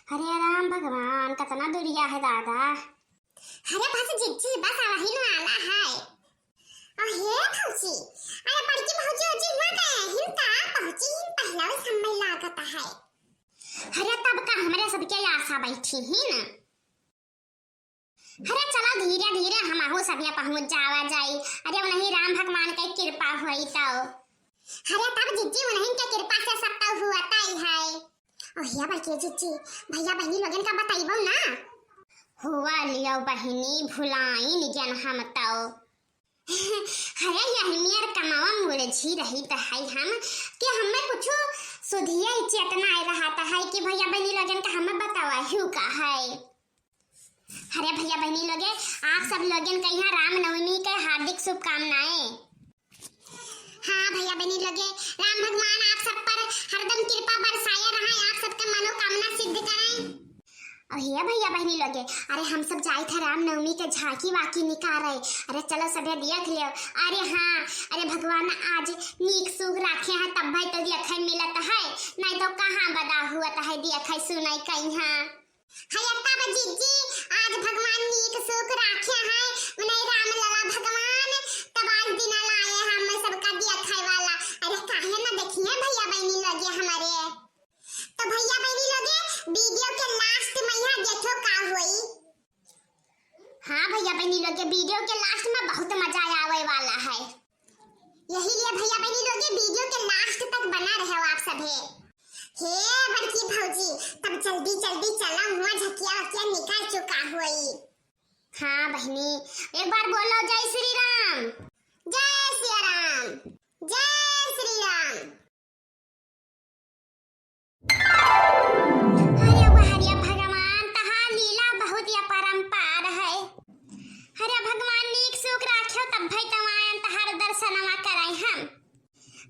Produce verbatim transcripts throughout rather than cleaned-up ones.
अरे राम भगवान, कतना दुरिया है दादा। अरे बस जिज्जी, बस आवहिन वाला है। अरे भौजी, अरे बड़की भौजी, भौजी हुआ गए हिन का? पहुँची हिन पहला समय लागत है। अरे तब का हमरे सबके आशा बैठी ही ना। अरे चलो धीरे धीरे हमहू सभे पहुँच जावा जाई। अरे उन्हीं राम भगवान के कृपा होई तो। अरे तब जिज्जी उन्हीं के कृपा से सब तो हुआ तय है। ओ हिया बड़की जिज्जी, भैया बहिनी लोगन का बतइबो ना। हुआ लियो बहिनी, भुलाइन गन हम तो। अरे यही मेर कमावा मुलझी रही त है हम कि हमें कुछ सुधिया ही चेतना आए रहा त है कि भैया बहिनी लोगन का हमें बतावा हु का है। अरे भैया बहिनी लोगे, आप सब लोगन के यहाँ रामनवमी के हार्दिक शुभकामनाएं। हाँ भैया बहिनी लोगे, राम भगवान आप सब पर हरदम कृपा बरसाया रहा, आप सबके मनोकामना सिद्ध करें। अरे भैया बहिनी लोगे, अरे हम सब जाए थे रामनवमी के झांकी वाकी निकाले। अरे चलो सभे देख लियो। अरे हाँ, अरे भगवान आज नीक सुख राखे हैं तब भाई तो देखे मिलत है, नहीं तो कहाँ बदा हुआ तो है देखे सुनाई कहीं। हाँ अरे तब जिज्जी, आज भगवान नीक सुख राखे हैं, उन्हें राम लला भगवान, तब आज दिन लाए हैं हम सबका देखे वाला। अरे काहे ना देखिए भैया बहिनी लोगे हमारे। तो भैया बहिनी लोगे, video के last में यहाँ देखो का होई। हाँ भैया बहिनी लोगे, video के last में बहुत मजा आवे वाला है। यही लिए भैया बहिनी लोगे, video के last तक बना रहे हो आप सभे। हे बड़की भौजी, तब जल्दी जल्दी चला, हुआ झकिया वकिया निकल चुका होई। हाँ बहिनी, एक बार बोलो जय श्री राम। जय सिया राम। जय श्री राम। अरे वाह रे भगवान, तहार लीला बहुत ही अपरंपार है। अरे भगवान नीक सुख राख्यो तब भाई तवायन तहार दर्शनवा कराई हम।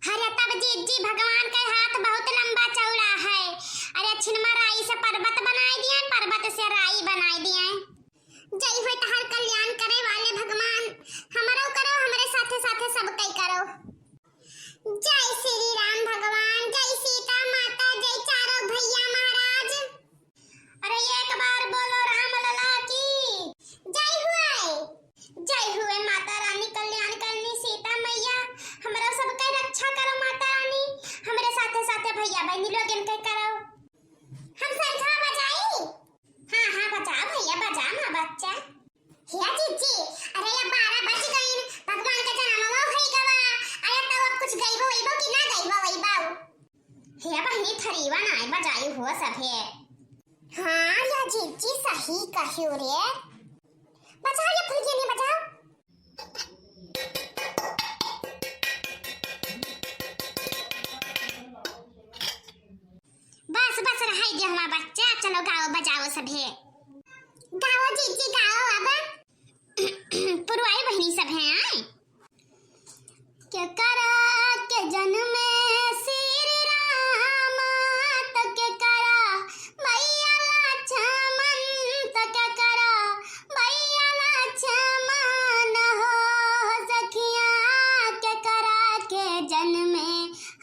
अरे तब जिज्जी भगवान के हाथ बहुत लंबा चौड़ा है। अरे छिनमा राई से पर्वत बनाई दिए, पर्वत से राई बनाई दिए। जय हुए तहार कल्याण करे वाले भगवान, हमरो करो, हमरे साथे साथे सबके करो। जय श्री राम भगवान, जय सीता माता, जय चारों भैया महाराज। अरे एक बार बोलो राम लला की जय हुए। जय हुए माता रानी कल्याण करनी सीता मैया, हमरा सबके रक्षा करो माता रानी, हमरे साथे साथे भैया बहिनी लोगन के करो। हम शंखा बजाई? हाँ, हाँ, बजा भैया, बजा माँ बच्चा। हिया जिज्जी, अरे या बारह बज गईन, भगवान का जन्मवा होई गवा। अरे तब अब कुछ गईबो वईबो कि ना गईबो वईबो? हिया बहिनी थरीवा नाय बजाई हो सभे। हाँ, या जिज्जी सही कहियो रे। बजा या फुलझड़ी बजाओ। बस, बस, रहाई दे हमार बच्चा, चलो गाओ बजाओ सभे। गाओ जिज्जी, गाओ अब। पुरवाई बहिनी सभे आए। केकरा के जन्मे श्री राम, त केकरा भैया लक्ष्मण, त केकरा भैया लक्ष्मण हो सखिया, केकरा के जन्मे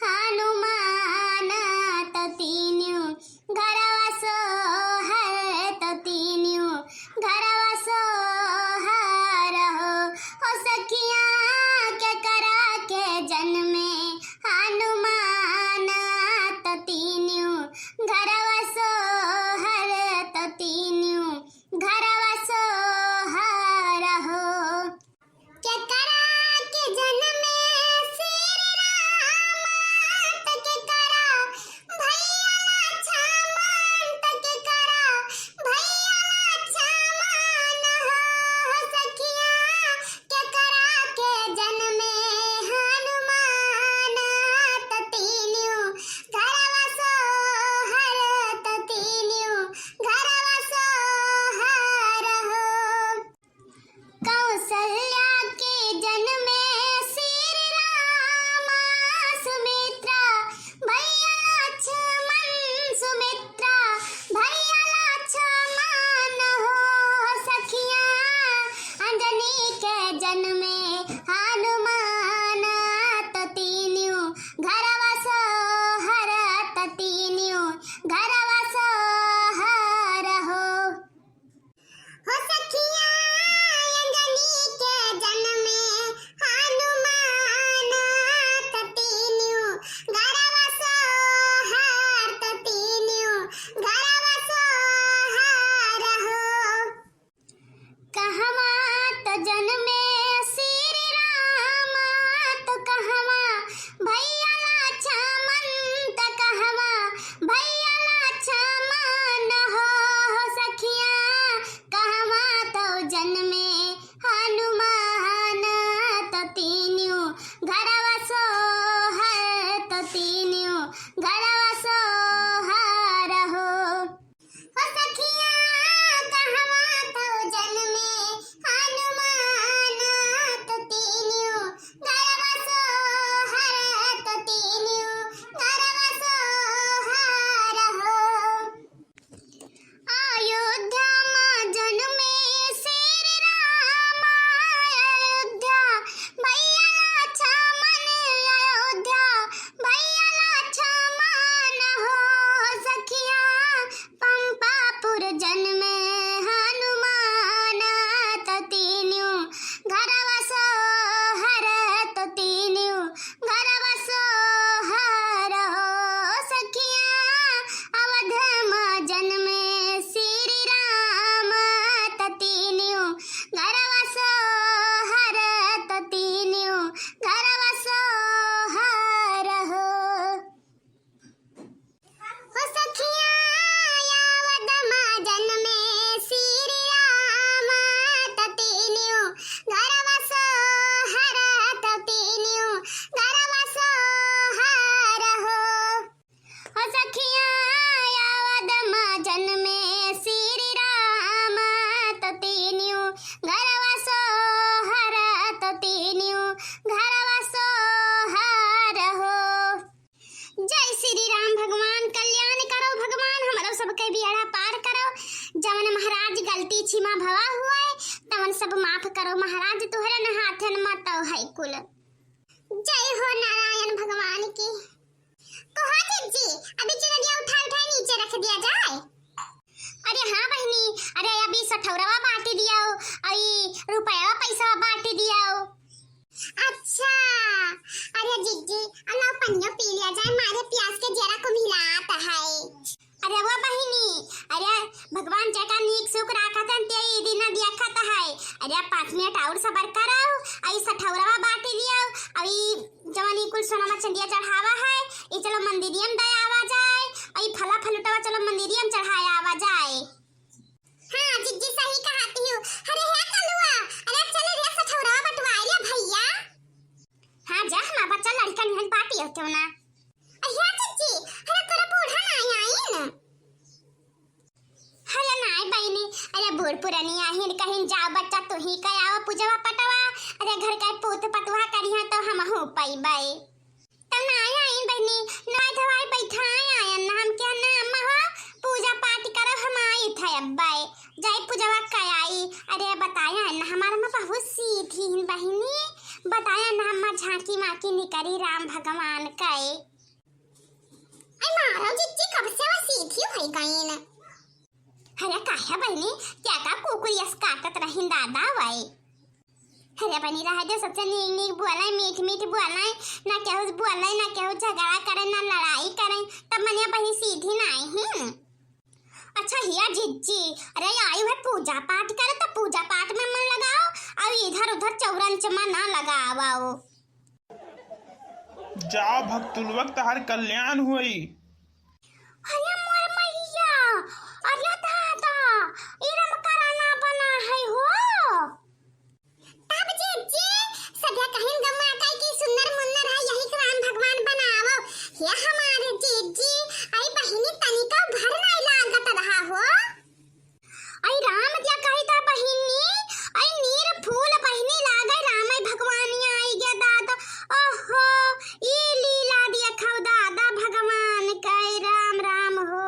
हनुमान, त तीनों घरवा सोहर, त तीनों घरवा सोहर हो, हो सखिया केकरा के जन्मे हनुमान। अब माफ करो महाराज, तोहरे न हाथन मत है कुल। जय हो नारायण भगवान की। कहो जिज्जी, अभी चुनरिया उठा उठा नीचे रख दिया जाए। अरे हाँ बहिनी, अरे अभी सठौरवा बांट दियाओ, अई रुपया पैसा बांट दियाओ। अच्छा, अरे जिज्जी, अलाओ पनियो पी लिया जाए, मारे प्यास के जरा को मिलात है। अरे वो बहिनी, अरे भगवान जेका नीक सुख राखत हन, ते ई दिन देखत है। अरे पाँच मिनट और सबर करो, अई सठौरवा बांट दियाओ, अई जवन ई कुल सोनमा चंदिया चढ़ावा है, ई चलो मंदिरिया में दे आवा जाए, अई फला फलुटवा चलो मंदिरिया में चढ़ाया आवा जाए। हाँ जिज्जी, सही कहती हो। अरे हे कलुआ, अरे चल रे सठौरवा बंटवाए रे भैया। हाँ जा, हमार बच्चा लड़का निहन बाटी हो क्यों ना। अरे जिज्जी, अरे तोरा बूढ़ा नाई आइन? अरे नाई बहिनी, अरे बूढ़ पुरानी आहिन कहिन, जाओ बच्चा तू ही कह आओ पूजवा पटवा, अरे घर का पूत पटवा करिहा तो हमहू पइबे। तब ना आइन बहिनी, नहाय धोवाय बैठाय आयन ना, हम क्या ना अम्मा हो, पूजा पाठ करब हम आई थे अब्बे, जाई पूजवा कयाई। अरे बताया ना हमार अम्मा बहुत सीधी हिन बहिनी, बताया ना अम्मा झांकी माकी निकरी राम भगवान के। अरे मारो जिज्जी, कब से वो सीधी होई गईन? अरे काहे बहिनी, क्या का कुकुर यस काटत रहिन दादा वई। अरे बहिनी रह दे, सबसे नीक नीक बोले, मीठ मीठ बोले, ना केहू से बोले, ना केहू झगड़ा करे, ना लड़ाई करे, तब मने बहिनी सीधी नाई हिन। अच्छा हिया जिज्जी, अरे आई है पूजा पाठ करे तो पूजा पाठ में मन लगाओ और इधर उधर चौरंच में ना लगाओ। जा भक्तुलवक तहार कल्याण होई। अरे मोर मैया, अरे दादा, ई रमकरा ना बना है हो। तब जिज्जी, सभे कहिन गम्मा काई की सुन्नर मुन्नर है, यही के राम भगवान बनावो। हे हमारे जिज्जी, आई बहिनी तनिका भर नाई लागत रहा हो। आई राम दिया कही था बहिनी, आई नीर फूल बहिनी लागे राम आई भगवान आई गे दादा। ओहो, ई लीला दिया खाओ दादा भगवान के राम राम हो।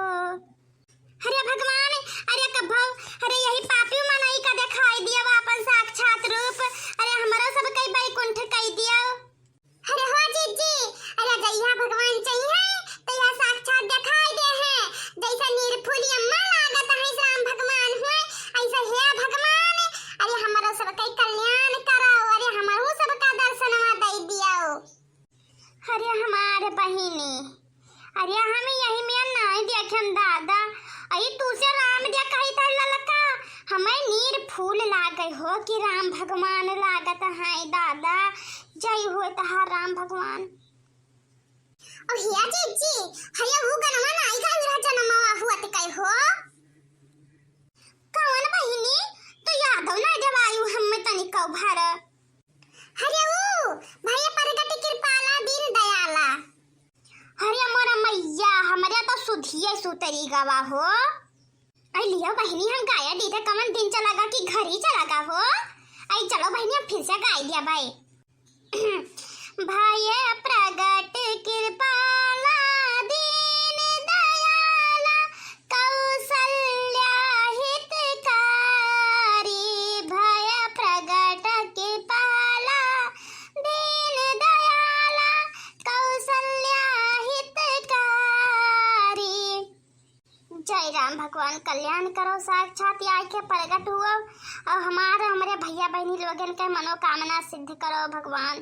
अरे भगवान, अरे कभो, अरे यही पापी मनई का दिखाई दिया आपन साक्षात रूप, अरे हमरो सब कई बैकुंठ कई दिया। अरे हो जिज्जी, अरे जइहा भगवान चाहिए, तो यह साक्षात दिखाई दे हैं, जैसा नीर फूली अम्मा लागत है राम भगवान हुए, ऐसा हे भगवान, अरे हमरो सब कई कल्याण करो, अरे हमरो सब का दर्शनवा दे दियो। अरे हमार बहिनी, अरे हम यही में नाई देखेन दादा, अरे तू से राम दिया कही था ललका, हमें नीर फूल लागे हो कि राम भगवान लागत है दादा, जय हो तहार राम भगवान। और हिया जिज्जी, हरिया वो गनवा नाई गाई रहा जनमवा हुआ त कई हो। कौन बहिनी, तो यादव ना देवायु हमें तनिक भर। अरे ऊ, भैया प्रगट कृपाला दीन दयाला। अरे मोरा मैया, हमरे तो सुधिये सुतरी गवा हो। आई लियो बहिनी, हम गाया दीदे कमन दिन चला गा कि घर ही चला गा हो। आई चलो बहिनी, हम फिर से गाई दिया भाई। भय प्रगट कृपाला दीन दयाला कौशल्या हितकारी। भय प्रगट कृपाला दीन दयाला कौशल्या हितकारी। जय राम भगवान, कल्याण करो, साक्षात आके प्रगट हुआ और हमारे, हमरे भैया बहिनी लोगन के मनोकामना सिद्ध करो भगवान।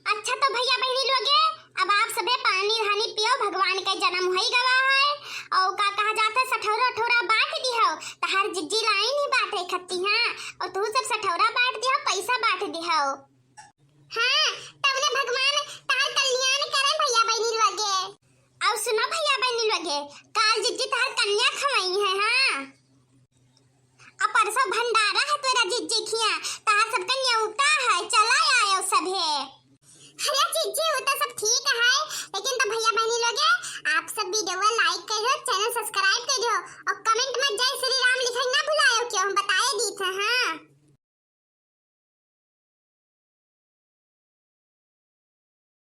अच्छा तो भैया बहिनी लोगे, अब आप सबे पानी धानी पियो, भगवान के जन्म होई गवा है। और का कहा जाता है, सठौरा अठौरा बांट दिहो, तहार जिज्जी लाई नहीं बांटे खत्ती, हाँ, और तू सब सठौरा बांट दिहो, पैसा बांट दिहो। हाँ, तब ने भगवान तहार कल्याण करे भैया बहिनी लोगे। और सुनो भैया बहिनी लोगे, काल जिज्जी तहार कन्या खवाई है, हाँ। अब परसों भंडारा है तोरा जिज्जी खिया, तहार सबका न्योता है, चला आयो सभे। अरे जिज्जी, वो तो सब ठीक है, लेकिन तो भैया बहिनी लोगे, आप सब video like करो, channel subscribe करो और comment में जय